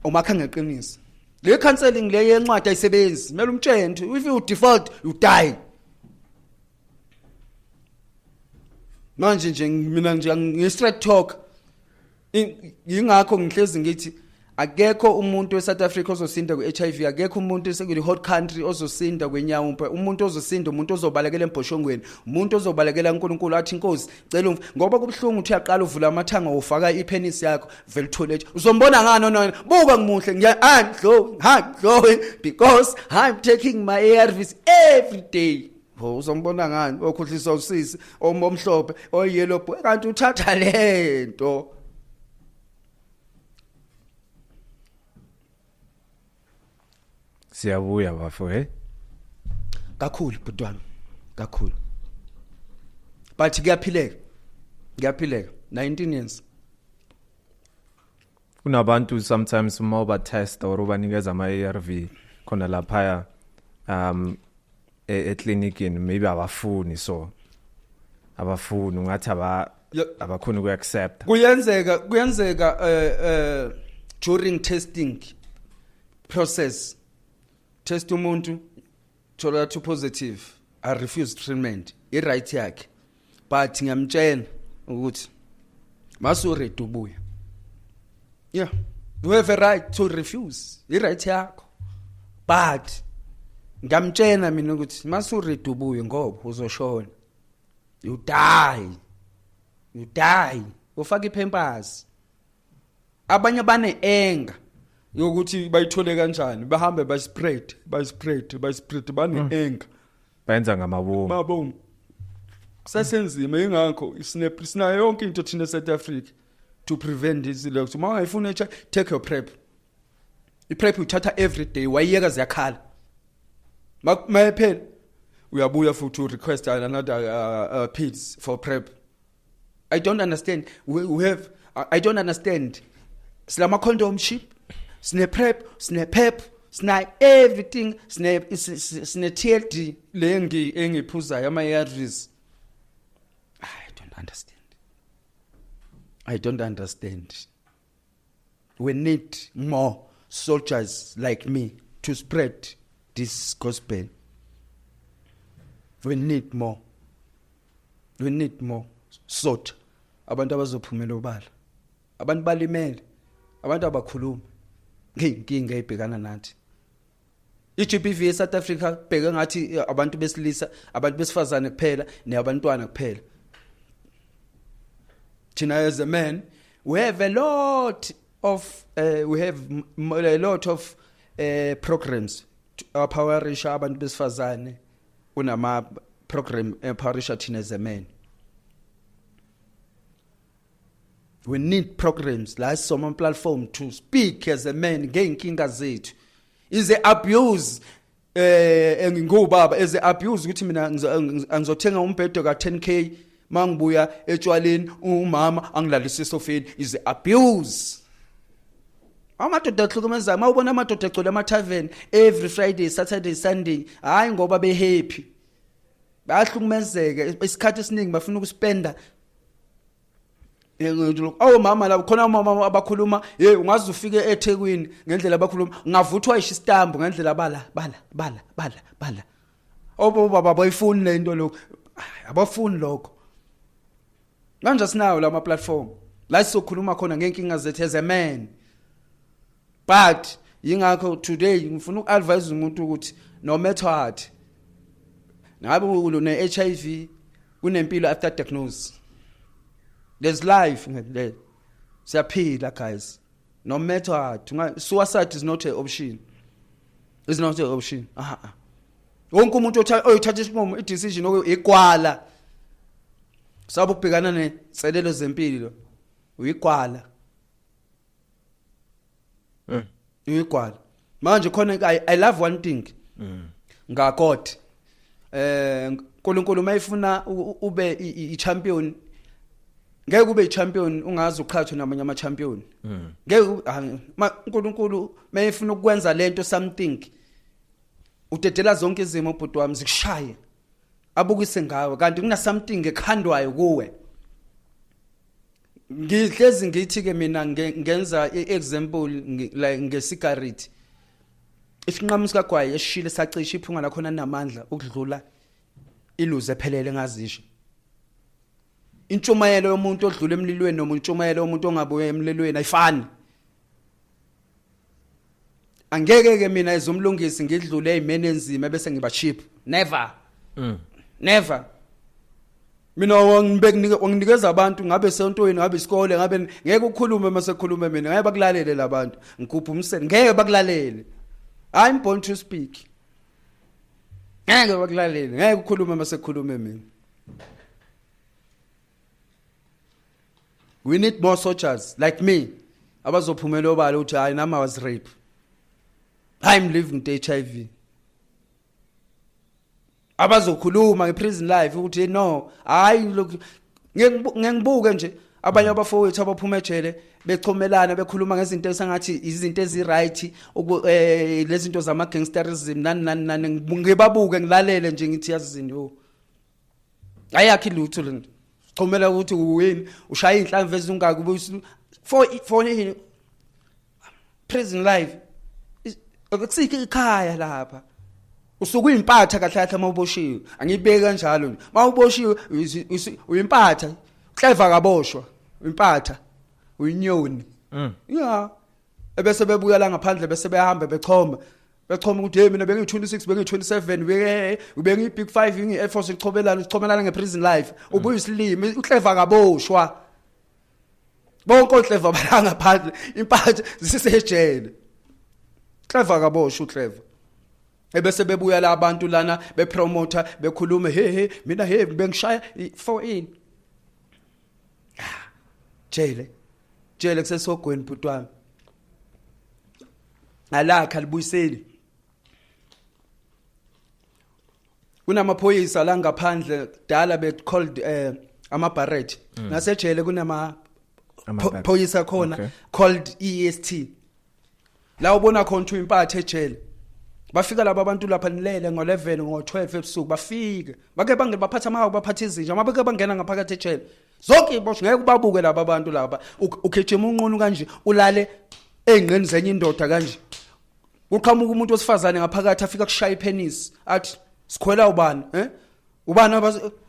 umakha ngeqiniso. Le counseling le yencwadi ayisebenzi, kumele umtshele ukuthi if you default, you die. Manje nje mina nje ngi straight talk. Yingakho ngihlezi ngithi akekho umuntu eSouth Africa ozosinda ku-HIV, akekho umuntu esekule hot country ozosinda kwenyawo. Umuntu ozosinda umuntu ozobalekela embhoshongweni, umuntu ozobalekela uNkulunkulu, athi, "Inkosi, cela," ngoba kubhlungu ukuthi uyaqala uvula amathanga, ufaka ipenis yakho, vele uthole. Uzombona ngani? No, buka, ngimuhle, ngiya, I'm glowing, I'm glowing because I'm taking my ARVs every day. Ho, uzombona ngani okhohlisa usisi omhlophe oyellow boy, kanti uthatha lento? Siyabuya bafo, he. Kakhulu, bhuti wami, kakhulu, but kuyaphileka, kuyaphileka, 19 years. Kunabantu sometimes uma uba test or ubanikeza ama ARV khona laphaya eclinicini, maybe abafuni, so abafuni, ungathi aba abakhona uku-accept. Kuyenzeka, kuyenzeka, during testing process, test umuntu, thola to positive, I refuse treatment, i right yakhe, but ngiyamtshela ukuthi masu ready ubuya. Yeah, you have a right to refuse, i right yakho, but ngiyamtshela mina ukuthi masu ready ubuye, ngoba uzoshona, you die, you die, ufaka ipampers. Abanye bane anger yokuthi bayithole kanjani, bahambe baspread, baspread, baspread, bane anger. Bayenza ngamabomu. Mabomu, kusasenzima. Ingakho isnap sinayo yonke into thina eSouth Africa to prevent this. Lokho uma ungayifuna HIV, take your PrEP. I-PrEP uyithatha every day, wayiyeka ziyakhala, mayephela uyabuya futhi u request another pills for PrEP. I don't understand, we have I don't understand, silama condom cheap, sine PrEP, sine PEP. Sina everything, sine TLD le engiphuzayo ama ARVs. I don't understand. I don't understand. We need more soldiers like me to spread this gospel. We need more. We need more soldier. Abantu abazophumela obala. Abantu balimele. Abantu abakhuluma ngeyinkinga ebhekana nathi. iGBV eSouth Africa bheke ngathi abantu besilisa, abantu besifazane kuphela nabantwana kuphela. Thina as a man, we have a lot of programs empowerisha abantu besifazane, kunama program empowerisha thina as a man. We need programs la soma platform to speak as a man ngeyinkinga zethu. Is a abuse ngingubaba, is a abuse ukuthi mina ngizothenga umbhedo ka 10k mangibuya etshwaleni umama angilalisa esofeni, is a abuse. Amadoda ahlukumezayo, mawubona amadoda egcwele ama tavern every Friday, Saturday, Sunday, hayi ngoba be happy, bayahlukumezeka isikhathi esiningi, bafuna ukuspenda. Oh mama la khona omama abakhuluma, hey ungaze ufike eThekwini ngendlela abakhuluma, ungavuthwa isho isitambu ngendlela bala bala bala bala bala. Obo baba bayifuni lento lokho, abafuni lokho. Manje sinawo lama platform la sizokhuluma khona ngenkinga zethu as a man. But yingakho today ngifuna ukuadvise umuntu ukuthi no matter what, ngabe une HIV, kunempilo after diagnosis. There's life there. Siyaphila guys. No matter what, suicide is not an option. It's not an option. Wonke umuntu oyithatha isinqumo, i-decision okuyigwala. Sabe ukubhekana nenselelo zempilo. Uyigwala. Uyigwala. Manje khona I love one thing. Nga God. uNkulunkulu mayifuna ube i-champion, ngeke ube i-champion ungazi uqhathwe namanye ama champion. Ngeke uNkulunkulu mayifuna ukwenza lento something, udedela zonke izimo bhuti wami zikushaye, abukise ngawe, kanti kuna something ekhandwayo kuwe. Ngihlezi ngithi ke mina ngenza i-example like ngesigarette. Isinqamu sikagwayi esishile sacisha iphunga lakhona namandla ukudlula iluze ephelele ngazisho. Intshumayelo yomuntu odlula emlilweni noma intshumayelo yomuntu ongabuye emlilweni ayifani. Angeke ke mina ezomlungisi ngidlule ezimeni enzima bese ngiba cheap. Never. Never. Mina wanginikeza abantu, ngabe sontweni, ngabe isikole, ngabe ngeke ukhulume mase khulume mina, ngeke bakulalele labantu. Ngigubha umsele, ngeke bakulalele. I'm born to speak. Ngeke bakulalele, ngeke ukhulume mase khulume mina. We need more soldiers like me. Abazophumela obala ukuthi hayi nami I was raped. I'm living with HIV. Abazokhuluma ngeprison life ukuthi no, hayi look, ngibuke nje abanye abafowethu abaphuma ejele bechomelana bekhuluma ngezinto esangathi izinto eziright, lezi zinto zama gangsterism nani nani nani, ngibabuke ngilalele nje ngithi yazi izinto ayakhi lutho lento. Chomela ukuthi uwini ushaya inhlamvu ezingaka for prison life akusikho ikhaya lapha. Usuke uyimpatha kahle kahle mawuboshiwe, angibeki kanjalo nje. Mawuboshiwe uyimpatha, clever kaboshwa, uyimpatha, uyinyoni. Yeah. Ebese bebuya la ngaphandle bese behamba bechoma. Bechoma ukuthi hey mina bengiyi26, bengiyi27, bengiyi big 5, ngiyi Air Force, ichobelana, ichomelana ngeprison life. Ubuya usilimi, uclever kaboshwa. Bonke oclever bala ngaphandle, impatha zisejele. Clever kaboshwa uclever. Ebese bebuya la abantu lana bepromoter bekhuluma hey hey mina hey bengishaya for in. Jele. Jele kusesogweni bhuti wami. Alakha libuyiseli. Kunamaphoyisa la ngaphandle dala be called ama barret. Nasejele kunama phoyisa khona called EST. La ubona khona ukuthi uyimpathe ejele. Bafika laba abantu lapha nilele ngo11, ngo12 ebusuku, bafike bake bangene, baphatha amahawu, baphatha izinja. Mabeke bangena ngaphakathi ejele, zonke iboshwe, ngeke ubabuke laba bantu laba. Ukhejema unqunu kanje, ulale ey'ngqeni zenye indoda kanje, kuqhamuka umuntu wesifazane ngaphakathi, afika kushaya ipenisi, athi, "Sikhwela ubani, eh ubani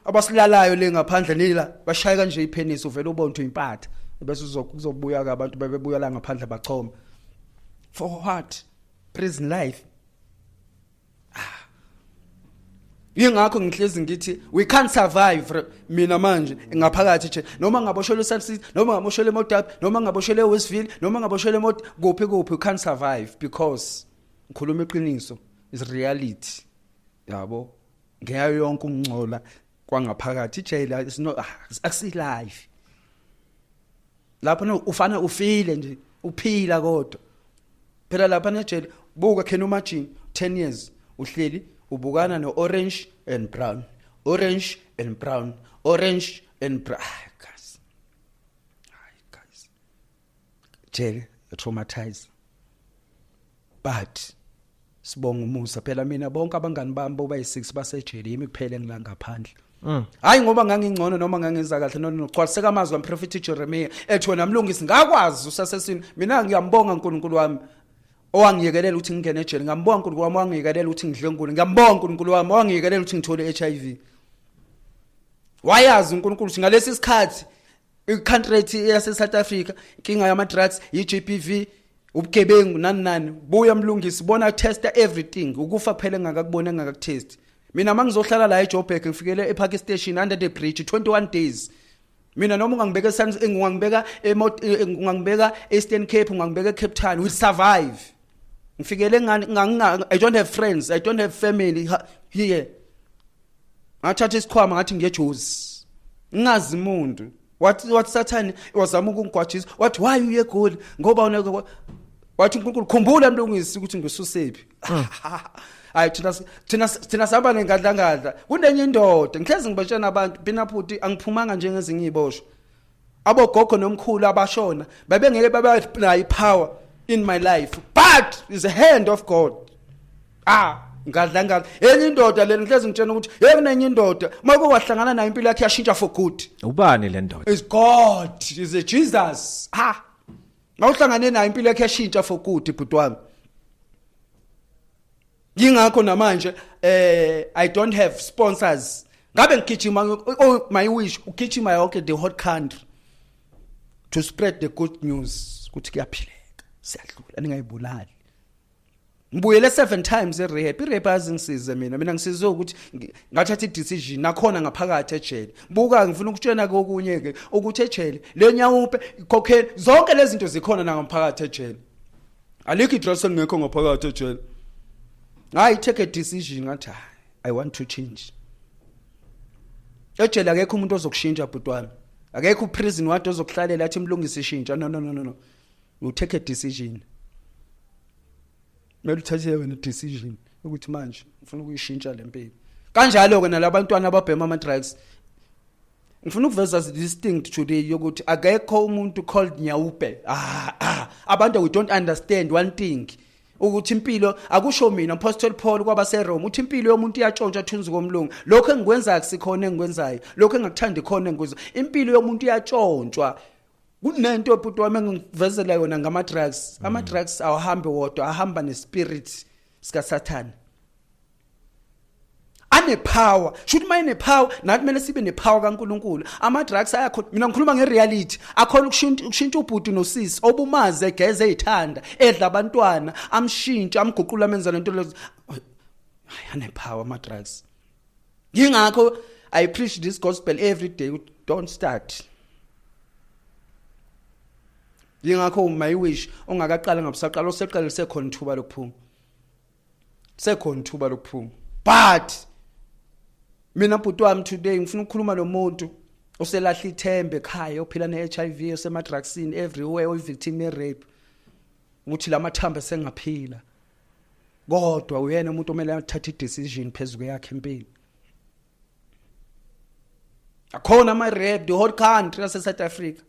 abasilalayo le ngaphandle nila?" Bashaya kanje ipenisi, uvela ubone ukuthi uyimpatha, bese kuzobuya ke abantu bebebuya la ngaphandle, bachoma. For what? Prison life. Ah. Yingakho ngihlezi ngithi we can't survive. Mina manje ngaphakathi nje, noma ngaboshelwe eSun City, noma ngaboshelwe eModap, noma ngaboshelwe eWestville, noma ngaboshelwe eMod kuphi kuphi, you can't survive, because ngikhuluma iqiniso, is reality, yabo. Ngeyayo yonke ukungcola kwangaphakathi ijele is not, akusi life lapho. No, ufana ufile nje, uphila kodwa phela lapha nejele. Buka, can you imagine 10 years uhleli ubukana no orange and brown, orange and brown, orange and brown? Ah, guys, hayi guys, jele traumatize. But sibonga umusa phela. Mina bonke abangani bami bobayi6 basejele, yimi kuphela engila ngaphandle. Hayi ngoba ngangingcono noma ngangenza kahle, no no. Gcwaliseka amazwi kamprofeti Jeremiah ethi, "Wena mlungisi, ngakwazi usasesini." Mina ngiyambonga uNkulunkulu wami owangiyekelela ukuthi ngingene ejele. Ngiyambonga uNkulunkulu wami owangiyekelela ukuthi ngidlwengule. Ngiyambonga uNkulunkulu wami owangiyekelela ukuthi ngithole HIV. Wayazi uNkulunkulu ukuthi ngalesi sikhathi i-country rate yase South Africa, inkinga yama drugs, i-GBV, ubugebengu, nani nani. Buya mlungisi, bona, testa everything, ukufa kuphela engakakubona, engakakutest. Mina mangizohlala la eJoburg, ngifikele ePark Station under the bridge 21 days. Mina noma ungangibeka ungangibeka ungangibeka Eastern Cape, ungangibeka eCape Town, will survive. Ngifikele ngani? I don't have friends, I don't have family here. Ngathatha isikhwama, ngathi ngiyejozi, ngingazi umuntu. Wathi Sathane wazama ukungigwajisa, wathi, "Why uye eGoli?" Ngoba une wathi uNkulunkulu, "Khumbula mlungisi ukuthi ngisusephi." Hayi, thina sihamba nengadlangadla. Kunenye indoda ngihlezi ngibatshena abantu pinaphuti, angiphumanga njengezinye iziboshwa. Abogogo nomkhulu abashona babengeke babe nayo ipower in my life, but is a hand of God. Ah, ngadla ngadla. Enye indoda le ngihlezi ngitshena ukuthi hey, kunenye indoda uma kwahlangana nayo, impilo yakhe yashintsha for good. Ubani le ndoda? Is God, is a Jesus. Ha, mawuhlangane nayo, impilo yakhe yashintsha for good, bhuti wami. Yingakho namanje I don't have sponsors. Ngabe ngigijima, oh my wish, ugijima yonke the whole country to spread the good news ukuthi kuyaphileka, siyadlula, ningayibulali. Ngibuyele 7 times e-rehab. I-rehab azingisize mina ngisizwe ukuthi ngathatha i-decision nakhona ngaphakathi ejele. Buka, ngifuna ukutshena kokunye ke ukuthi ejele le nyaope, cocaine, zonke lezi zinto zikhona nangaphakathi ejele. Alikho i-drugs engekho ngaphakathi ejele. Hayi, take a decision, ngathi, "Hayi, I want to change." Ejele akekho umuntu ozokushintsha, bhuti wami. Akekho uprison ward ozokuhlalela athi, "Mlungisi, shintsha." No, no, no, no, no, you take a decision. Kumele uthathe wena decision ukuthi manje ngifuna ukuyishintsha lempilo. Kanjalo ke nalabantwana ababhema ama drugs. Ngifuna ukuveza this thing today yokuthi akekho umuntu called nyaope. Ah, abantu, we don't understand one thing, ukuthi impilo, akusho mina, Apostle Paul kwabaseRome uthi impilo yomuntu iyatshontsha thunzi komlungu. Lokho engikwenzayo kusikhona engikwenzayo, lokho engakuthandi khona engikwenzayo. Impilo yomuntu iyatshontshwa. Kunento, bhuti wami, engivezela yona ngama drugs. Ama drugs awahambi wodwa, ahamba nespirit sika Satan, ane power. Shuthi mayine power, nathi kumele sibe nepower kaNkuluNkulu. Ama drugs ayakho, mina ngikhuluma ngereality, akhona ukushintsha ubhuti nosisi obumaze egeze, ezithanda, edla abantwana, amshintsha, amguqula, amenza lento lezo. Hayi, ane power ama drugs. Yingakho I preach this gospel every day, don't start. Yingakho my wish, ongakaqala ngabusaqala, oseqale sekhona ithuba lokuphuma, sekhona ithuba lokuphuma. But mina, bhuti wami, today ngifuna ukukhuluma nomuntu oselahla ithembe ekhaya, ophila ne-HIV, osema-drugsini everywhere, oyi-victim ye-rape, ukuthi lamathambo sengaphila, kodwa uyena umuntu omele athathe i-decision phezu kweyakhe impilo. Akhona ama-rehab the whole country yase-South Africa.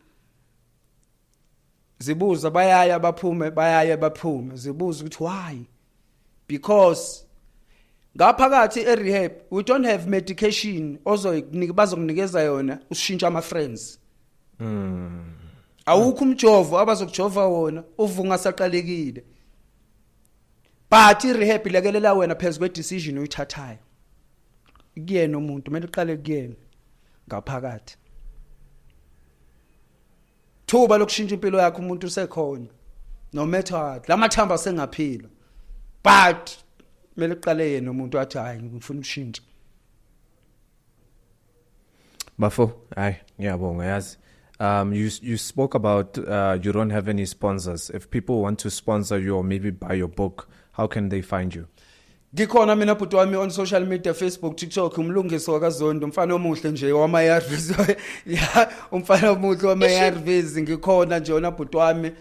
Zibuza, bayaya baphume, bayaya baphume. Zibuza ukuthi why? Because ngaphakathi e-rehab we don't have medication ozoyinika, bazokunikeza yona ushintsha ama friends. Awukho umjovo abazokujova wona uvunga saqalekile, but i-rehab ilekelela wena phezulu kwe-decision oyithathayo. Kuyena umuntu kumele uqale kuyena ngaphakathi. Thuba lokushintsha impilo yakho umuntu usekhona, no matter what lamathamba sengaphila, but kumele uqale yena umuntu athi, "Hayi, ngifuna ukushintsha." Bafo, hayi, ngiyabonga yazi. You spoke about you don't have any sponsors. If people want to sponsor you or maybe buy your book, how can they find you? Ngikhona mina, bhuti wami, on social media, Facebook, TikTok, uMlungisi wakaZondo, umfana omuhle nje wama ARVs. Ya, umfana omuhle wama ARVs. Ngikhona nje wona, bhuti wami.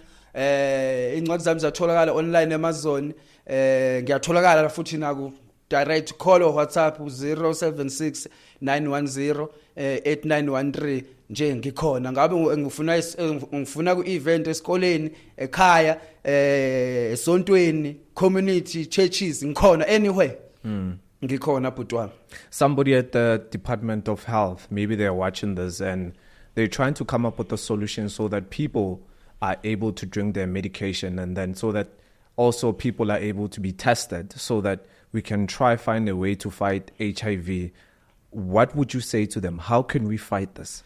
Incwadi zami ziyatholakala online, Amazon. Ngiyatholakala futhi naku direct call or WhatsApp 076 910 8913. Nje ngikhona, ngabe ngifuna ku event esikoleni, ekhaya, esontweni, community churches, ngikhona anywhere. Ngikhona, bhuti wami. Somebody at the Department of Health, maybe they're watching this and they're trying to come up with a solution so that people are able to drink their medication and then so that also people are able to be tested so that we can try find a way to fight HIV. What would you say to them? How can we fight this?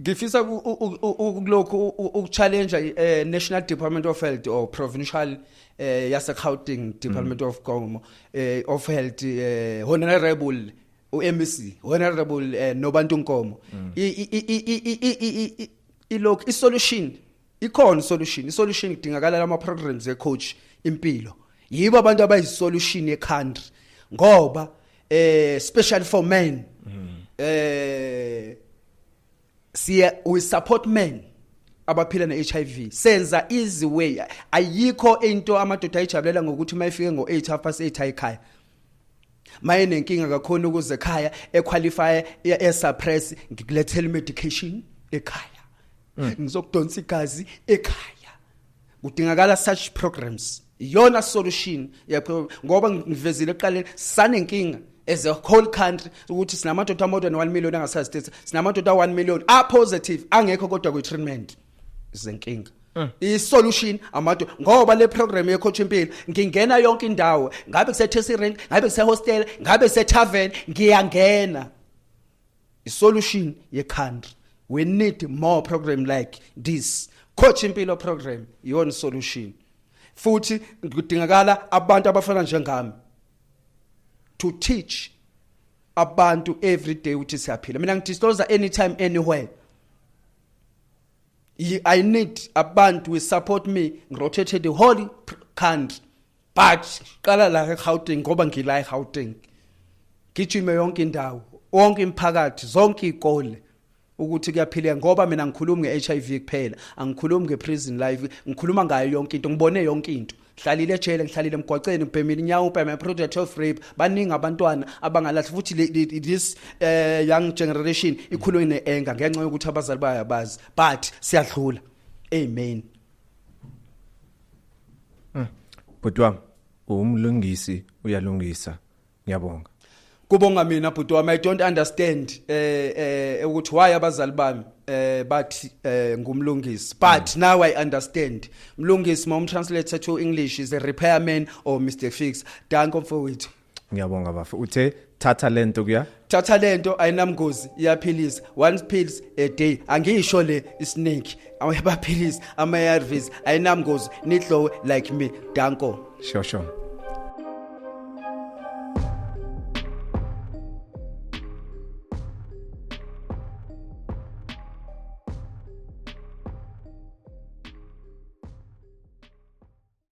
Ngifisa ukulokhu ukuchallenge National Department of Health or provincial yase Gauteng Department of Gomo of Health, honorable uMEC, honorable Nobantu Nkomo. Ilokhu isolution ikhona, solution kudingakala ama programs e coach impilo. Yibo abantu abayisolution ye country, ngoba special for men, siya we support men abaphila neHIV, senza easy way. Ayikho into amadoda ayijabulela ngokuthi mayifike ngo8 8:30 ayikhaya, maye nenkinga kakhona ukuze ekhaya equalify, e suppress, ngikulethela medication ekhaya, ngizokudonsa igazi ekhaya. Kudingakala such programs, iyona solution yakho, ngoba ngivezile ekuqaleni, sanenkinga as a whole country ukuthi sinamadoda more than 1 million angasazi status, sinamadoda 1 million a positive angekho kodwa kwi treatment. Izenkinga, i-solution amadoda, ngoba le program ye coach impilo ngingena yonke indawo, ngabe kuse taxi rank, ngabe kuse hostel, ngabe kuse tavern, ngiyangena. I-solution ye country, we need more program like this coach impilo program, iyona solution. Futhi kudingakala abantu abafana njengami to teach abantu every day ukuthi siyaphila. Mina ngidisclose anytime, anywhere. I need abantu will support me, ngirotate the whole country, but qala la eGauteng, ngoba ngila eGauteng, gijime yonke indawo, wonke imphakathi, zonke izikole, ukuthi kuyaphileka. Ngoba mina ngikhuluma ngeHIV kuphela, angikhulumi ngeprison life, ngikhuluma ngayo yonke into. Ngibone yonke into, ngihlalile ejele, ngihlalile emgwaqeni, ngibhemile inyawo, ubhema product of rape. Baningi abantwana abangalahli futhi this young generation ikhulume neanger ngenxa yokuthi abazali bayabazi, but siyadlula. Amen. Bhuti wami, umlungisi uyalungisa. Ngiyabonga. Kubonga mina, bhuti wami. I don't understand ukuthi why abazali bami bathi ngumlungisi, but now I understand. Mlungisi, mom translator to English is a repairman or Mr Fix. Danko, mfowethu. Ngiyabonga, bafo. Uthe thatha lento kuya. Thatha lento, ayinamgozi, iyaphilisa. One pills a day, angisho le snake, abaphilisi ama ARVs, ayinamgozi, nidlowe like me. Danko. Sure.